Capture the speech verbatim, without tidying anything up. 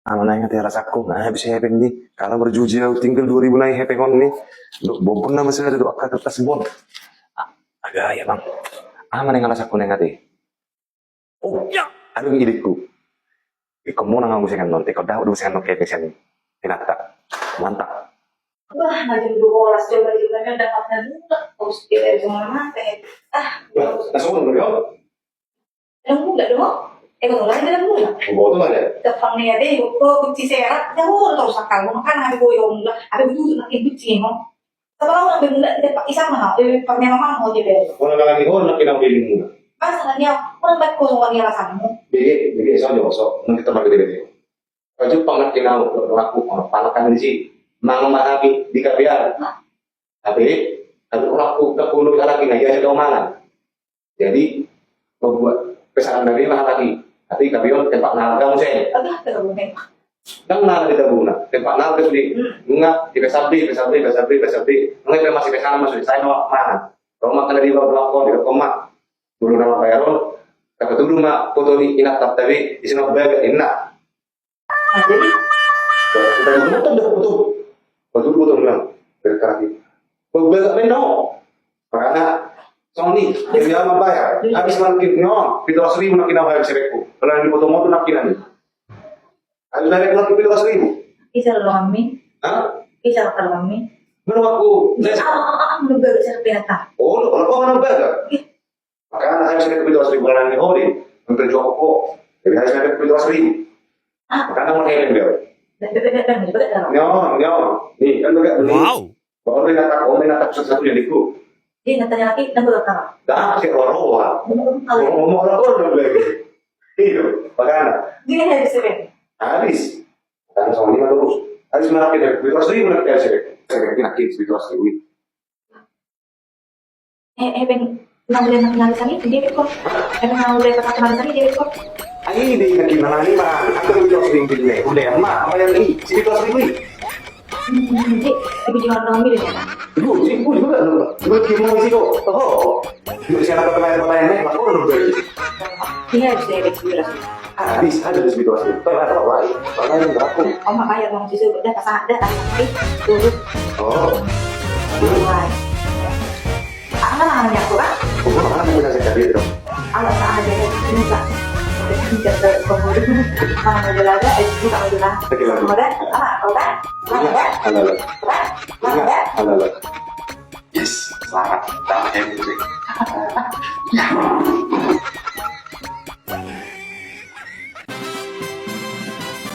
Aha ma na ingat i alasanku, aha bisa hepeng ni. Kalau berjuji au tinggal dua ribu na i hepeng on ni. Dohot bonbon na masih ada, dohot angka kertas bon. Ah, agak ya bang. Aha ma na ingat alasanku na ingat i. Oh, ya, adong idekku. Ingkon monang au muse annon, ingkon dapot do muse annon hepeng sian inanta. Mantap. Bah, na jam dua belas jam lagi, jam lima jam dapat na dua. Terus dia dari rumah mate. Ah, bah, langsung dulu ya. Dalam muda dong. Eh, betul lah, dalam muda. Oh, betul lah ya. Gampang nih ya, deh, gua kunci serat, jauh terus akal. Gua makan hari gua ya, muda. Ada butuh nak ibu cimo. Sabalao na be mula di tempat i sama na, di parnyaman ho je be. Olo na lagi ho na kinau di mula. Pas na dia, orang baik ko wani alasanmu. Bege, bege, so jo, so, nanti tempat gede gede. Kaju pangat kinau, laku, pangat kan di si. Mangan mahami di kapian. Tapi, tapi laku, tak kuno di halak ina, iya jaga mangan. Jadi, membuat pesanan dari mahal lagi. Tapi kami on tempat nangkang muse. Agak terlalu memang. Dang na di tabuna, tempat na di. Hmm. Nga, di pesabi, pesabi, pesabi, pesabi. Nga, masih pesanan masuk, saya mau mana? Roma kena di bawah belakang, di rumah. Dulu nama bayaron, tapi dulu ma, foto di inat tapi, di sini baga, inat. Nah, jadi, kita nonton dah foto. Foto, foto bilang, berkati. Beberapa no. Makana, Sony, demi apa bayar? Habis makin, no, pitu ratus ribu nak kena bayar sebeku. Kalau yang di foto motor nak kena ni. Habis bayar lagi pitu ratus ribu. Bisa lo kami. Hah? Bisa lo kami. Menurut aku, saya. Ah, ah, ah, ah, belum bayar saya pinata. Oh, lo, kalau kau belum bayar? Iya. Makana habis ada pitu ratus ribu orang di hodi, untuk jual koko. Jadi habis ada pitu ratus ribu. Ah. Makana mau helen dia. Nyawa, nyawa. Nih, kan juga beli. Wow. Bahwa dia nata, oh, dia nata satu-satunya di ku. Dia nata lagi, dan berapa? Dah, si Roro, wah. Ngomong orang orang lagi. Itu, makana. Dia habis, ya? Habis. Makana sama lima terus. Habis mana kita? Pitu ratus ribu nak kita sih. Saya kira kita pitu ratus ribu. Eh, eh, Bang, nang udah nang nang sani, dia kok. Eh, Bang, nang udah tetap nang sani, dia kok. Ai, dia ingat gimana nih, Bang? Aku udah sering pilih. Udah, Mak, apa yang ini? Sini kelas ini. Hmm, jadi, tapi jangan orang milih, ya, Bang? Ibu, ibu juga, Bang. Ibu kirim mau isi kok. Oh. Ibu siapa pemain-pemainnya? Lapor dulu, Bang. Iya, bisa, bisa, bisa. Ah, bisa, ada di situ, Bang. Bang, ada, Bang. Bang, ada, Bang. Oma bayar uang siswa, udah, pas ada, pas ada, turut. Oh. Wah. Apa namanya aku, Bang? Oh, apa namanya saya tadi itu? Alat apa aja ya, ini, Bang. Tidak ada, tidak ada, eh, bukan, bukan. Oke, Bang. Udah, apa, udah? Iya, udah? Halo, halo. Udah? Iya, halo, halo. Yes, selamat. Selamat ya, Putri. Ya.